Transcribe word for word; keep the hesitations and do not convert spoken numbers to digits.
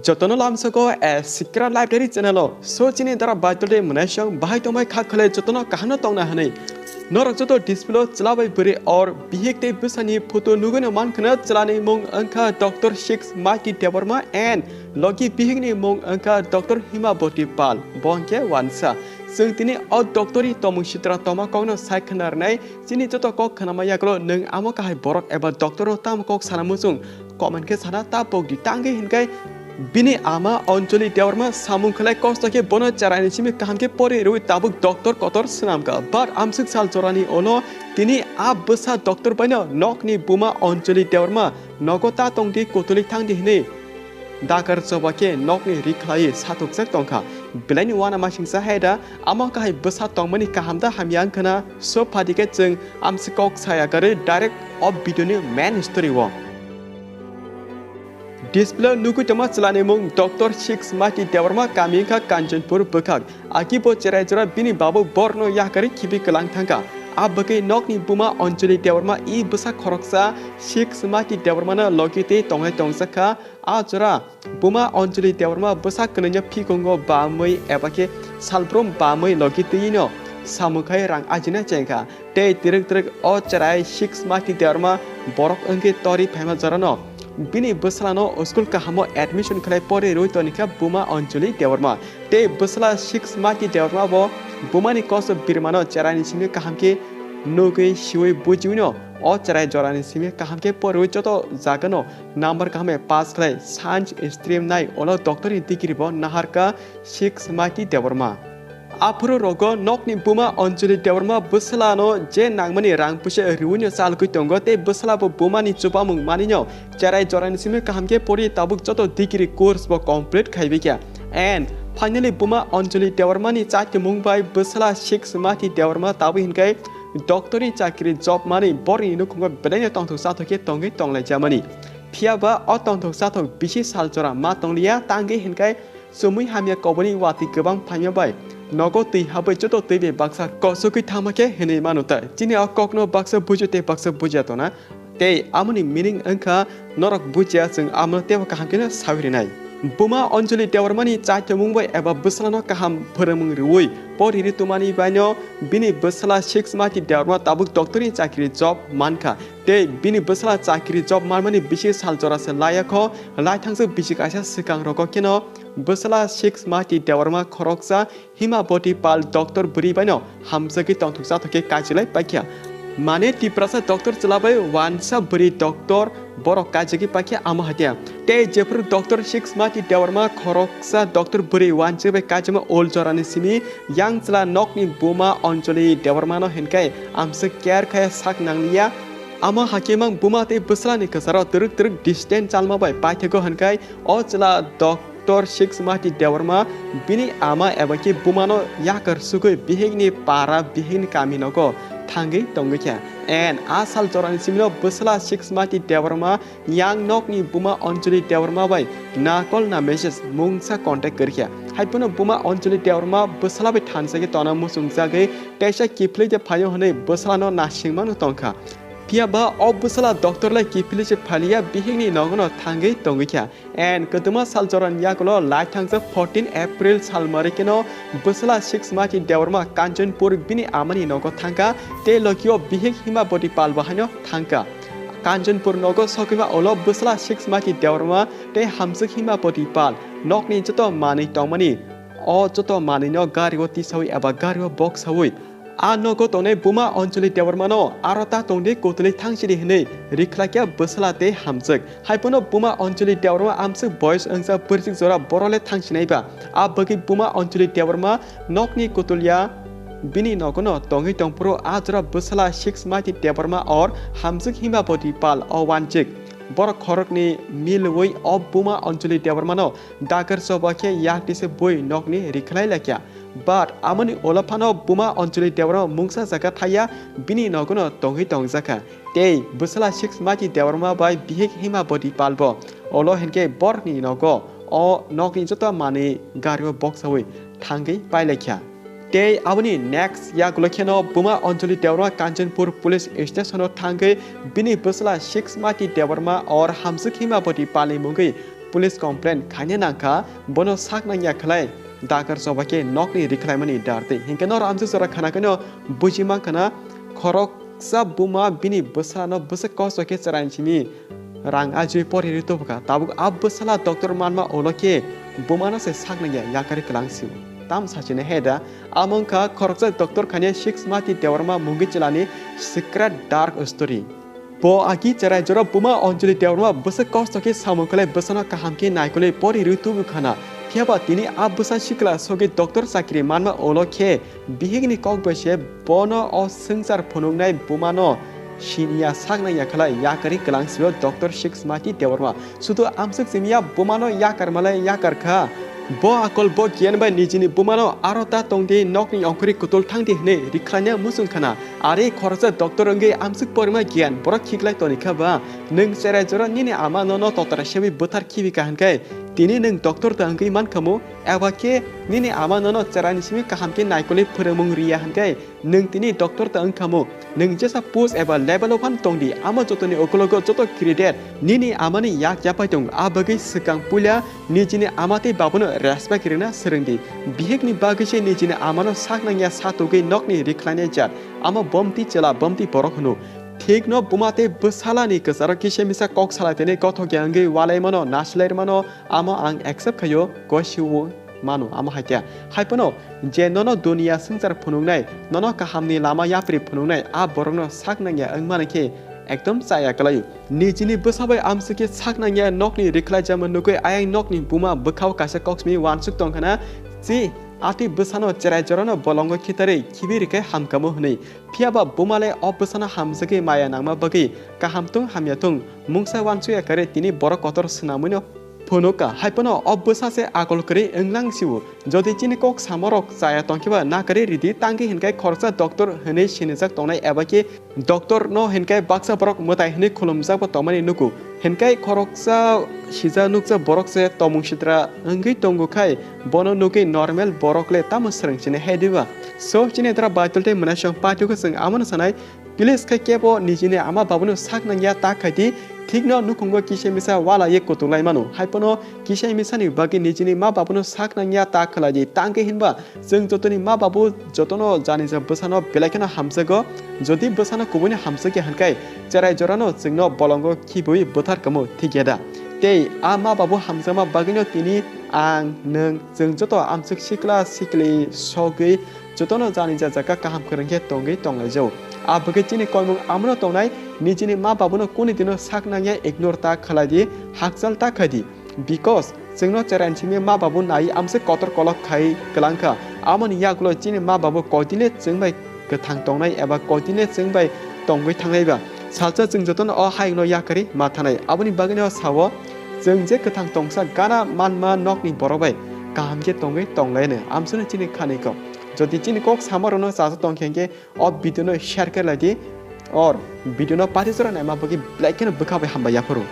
Jotono lamsoko a Sikra Library channel o so chini dara baitol de mwnai song bahai tongbai kha khwlai jotono kaham no tongna hwnwi. Norok joto display o chwla bai bwrwi or bihik tei bwsani photo nugwi no man khwna. Chwlani mung wngkha Doctor Six Mati Debbarma and logi bihik ni mung wngkha Doctor Himaboti Pal, bo hwnkhe wansa. Chwng tini o doctor ni tomung sitra toma kok no sai khwna rwnai. Chini joto kok khwnama yagulo nwng amo kahai borok eba doctor no tamo kok sana muchung comment khe sana ta pokdi tangwi hinkai bini ama Anjali Debbarma samung khlai kosto khe bono cherai ni simi kaham khe pori rwi tabuk doctor kotor swnamkha. But amswk sal jorani ulo tini a bwsa doctor baino nokni buma Anjali Debbarma nogo ta tongdi kutuli thangdi hinwi dakar choba khe nokni ri khlaiwi sathokjak tongkha. Belaini uanamasingcha hai da amo kahai bwsa tongmani kaham da hamya wngkhwna. So phadi khe chwng amswk kok saya kwrwi direct o video ni main story o. Display o nugwi tongma chwlani mung Doctor Six Mati Debbarma, kami wngkha Kanchanpur bwkhak. Akibo cherai jora bini babu borno yakarwi khibi kwlang thangkha. A bwkwi nokni buma Anjali Debbarma i bwsa khoroksa Six Mati Debbarma no logi twi tongnai tongjak kha. A jora buma Anjali Debbarma bwsa kwnwino phikungo bamwi eba khe salbrum bamwi logi twino samukhai rang ajina chengkha. Tei twrwk twrwk o cherai Six Mati Debbarma borok wngwi tori phaima jorano bini bwsla no school kahamo admission khlai pori rwi tonikha buma Anjali Debbarma. Tei bwsla Six Mati Debbarma bo bumani koso birmano cherai ni simi kaham khe nugwi siwi bujiwino o cherai jorani simi kaham khe poriwi joto jagano number kaham pass khlai science stream nai ulo doctor ni degree bo naharkha Six Mati Debbarma. Aphuru rogo nokni buma Anjali Debbarma bwsla no je nangmani rang puisa riwi no chalgwi tongo tei bwsla bo bumani chubamung manwi no cherai jorani simi kaham khe pori tabuk joto degree course bo complete khaibai kha. And finally buma Anjali Debbarma ni chatimung bai bwsla Six Mati Debbarma tabwi hinkai doctor ni chakri job mani borni nukhungo belai no tongthok chathok khe tongwi tonglaijamani. Phiya ba o tongthok chathok bisi sal jora ma tongliya tangwi hinkai chumui hamya koboni watwi kwbang phaima bai nogo twi habwi joto twi bai baksa kosogwi thangma khe hinwi mano ta. Chini o kokno baksa bujo tei baksa buja tona. Tei amoni meaning wngkha norok bujiya chwng amno teibo kaham kheno sawi rinai. Buma Anjali Debbarmani chaithomung bai eba bwslano kaham phwrwngmung riwi pori ri tongmani baino bini bwsla Six Mati Debbarma tabuk doctor ni chakri job mankha. Tei bini bwsla chakri job manmani bisi sal jora se laiya kho, lai thangjak bisi kaisa swkang rogo kheno bwsla Six Mati Debbarma khoroksa Himaboti Pal doctor bwrwi baino hamjagwi tongthok chathok khe kaichilai paikha. Mane Tiprasa doctor chwla bai wansa bwrwi doctor borok kaichagwi paikha amo hatia. Tei jephuru doctor Six Mati Debbarma khoroksa doctor bwrwi wansa bai kaichama ol jorani simi yang chwla nokni buma Anjali Debbarma no hinkai amswk care khaya sak nangliya. Amo hakhe mang buma tei bwslani kwcharo twrwk twrwk distance chalma bai paithago hinkai o chwla doctor Six Mati Debbarma bini ama eba khe bumano yakar sugwi bihikni para bihikni kami nogo thangwi tongwi kha. And a sal jorani simino bwsla Six Mati Debbarma yang nokni buma Anjali Debbarma bai nakol na message mungsa contact kwrwikha. Haiphano buma Anjali Debbarma bwsla bai thansa khe tona muchungjagwi teisa kiphilwi de phaio hwnwi bwslano nasingmano tongkha. Phiya ba o bwsla doctor lai kiphilwi se phaliya bihikni nogono thangwi tongwi kha. And kwtwma sal jorani yagulo lai thangjak fourteen April sal mwrwi kheno bwsla Six Mati Debbarma Kanchanpur bini amani nogo thangkha tei lokio bihik Himaboti Pal bo haino thangkha. Kanchanpur nogo sokima ulo bwsla Six Mati Debbarma tei hamjwk Himaboti Pal nokni joto manwi tongmani o joto manwino gario tisawi eba gario boksawi a nogo tongnai buma Anjali Debbarmano aro ta tongdi kutuli thangsidi hwnwi rikhlaikya bwsla tei hamjwk. Haiphano buma Anjali Debbarma amswk boyos wngsa bwrwswk jora borole thangsinai ba. A bagwi buma Anjali Debbarma nokni kutulya bini nogono tongwi tongphuru a jora bwsla Six Mati Debbarma or hamjwk Himaboti Pal o wanjwk. Borok khorokni milwi o buma Anjali Debbarmano dakar choba khe yak tise bui nokni rikhlai laikya. But amoni ulo phano buma Anjali Debbarma mungsa jaga thaya bini nogono tongwi tongjakha. Tei bwsla Six Mati Debbarma bai bihik Himaboti Pal bo ulo hinkhe borni nogo o nokni joto manwi gario boksawi thangwi pailaikha. Tei aboni next yagulo kheno buma Anjali Debbarma Kanchanpur police station o thangwi bini bwsla Six Mati Debbarma or hamjwk Himaboti Palni mungwi police complaint khaina nangkha, bono sak nangya khlai dakar choba khe nokni rikhlaimani dar twi. Hinkhe noro amsuk jora khana kheno buji mankha na khoroksa buma bini bwsano bwswk kosto khe chwraini simi rang ajui pori rwi tubukha. Tabuk a bwsala doctor manma ulo khe bumano se sak nangya yakarwi kwlang sio. Tam sachine he da, amo wngkha khoroksa doctor khani Six Mati Debbarma mungwi chwlani secret dark story. Bo agi cherai jora buma Anjali Debbarma bwswk kosto khe samung khlai bwsano kaham khe naikolwi pori rwi tubu khana. Phiyaba tini a bwsa sikla sogwi doctor chakri manma ulo khe bihikni kok bai se bono o swngchar phunuknai bumano siniya sak nangya khlai yakarwi kwlang sio doctor Six Mati Debbarma. Sudu amswk simiya bumano yakar malai yakar kha. Bo akol bo giyan bai nijini bumano aro ta tongdi nokni ongkhorwi kutul thangdi hwnwi rikhlaina muchung khana. Are khoroksa doctor wngwi amswk porima giyan borok khiklai toni kha ba? Nwng cherai jora nini ama nono totra sewi bwthar khibi kha hwnkhai tini nwng doctor ta wngwi mankhamu? Eba khe nini ama nono cheraini simi kaham khe naikolwi phwrwngmung riya hwnkhai nwng tini doctor ta wngkhamu? Nwng jesa post eba level o phano tongdi, amo jotoni ukologo joto credit nini amani yak yapai tongo. A bagwi swkang puila nijini ama tei babuno respect rwna swrwngdi. Bihikni bagwi se nijini amano sak nangya satugwi nokni rikhlainai jat. Amo bomti chwla, bomti borok hwno. Thikno buma tei bwsalani kwcharo kisa misa kok salai tini gothok ya wngwi walaimano, nasilai rwmano, amo ang accept khaio, gosiwo mano, amo hai khe. Hai phano je nono duniya swngchar phunuknai, nono kahamni lama yapri phunuknai, a borokno sak nangya wngmani khe ekdom chaya kwlaio. Nijini bwsa bai amswk khe sak nangya nokni rikhlai jama nugwi ayang nokni buma bwkhao kaisa kok simi uansuk tong khana, chi atwi bwsano cherai jorano bolongo khitarwi khibi rikhe hamkamo hwnwi. Phiyaba bumale o bwsano hamjagwi maya nangma bagwi kaham thung hamya thung mungsa uansukya kare tini borok kotor swnamwino phunukha. Hai phano o bwsa se akol kwrwi wnglang sio. Jodi chini kok samorok chaya tongkhe ba nakarwi ridi, tangwi hinkhai khoroksa doctor hwnwi sinijak tongnai eba khe doctor no hinkhai baksa borok mwtai hwnwi khulumjak bo tongmani nugo. Hinkhai khoroksa sija nukjak borok se tomung sitra wngwi tongo khai bono nugwi normal borok le tamo swrwng sini hai diba? So chini dra Baitul tei mwnaisong paithago chwng amono sanai. Please khe kebo nijini ama babuno sak nangya ta khaidi, thikno nukhungo kisa misa wala ye kutulai mano. Hai phano kisa misani bagwi nijini ma babuno sak nangya ta khlaidi, tangwi hinba chwng jotoni ma babu jotono janija bwsano belai kheno hamjago. Jodi bwsano kubuino hamjakya hwnkhai cherai jorano chwngno bolongo khibui bwthar kamo thikya da? Tei a ma babu hamjakma bagwino tini ang, nwng, chwng joto amswk sikla sikli sogwi jotono janija jaga kaham kwrwng khe tongwi tonglaijao. A bagwi chini koimung amono tongnai, nijini ma babuno kuni dino sak nangya ignore ta khlaidi, hakchal ta khaidi. Because chwngno cheraini simi ma babu nai amswk kotor kolok khai kwlangkha. Amoni yagulo chini ma babu koitile chwng bai kwthang tongnai eba koitile chwng bai tongwi thangnai ba. Salsa chwng jotono o hayungno yakarwi ma thanai. Aboni bagwino sao, chwng je kwthang tongsa gana manma nokni borok bai kaham khe tongwi tonglaino. Amswkno chini khaniko. Jodi chini kok samarokno chacha tongkhe hwnkhe o video no share khe laidi, or video no pati jora naima bagwi belai kheno bwkha bai hambai yaphuru.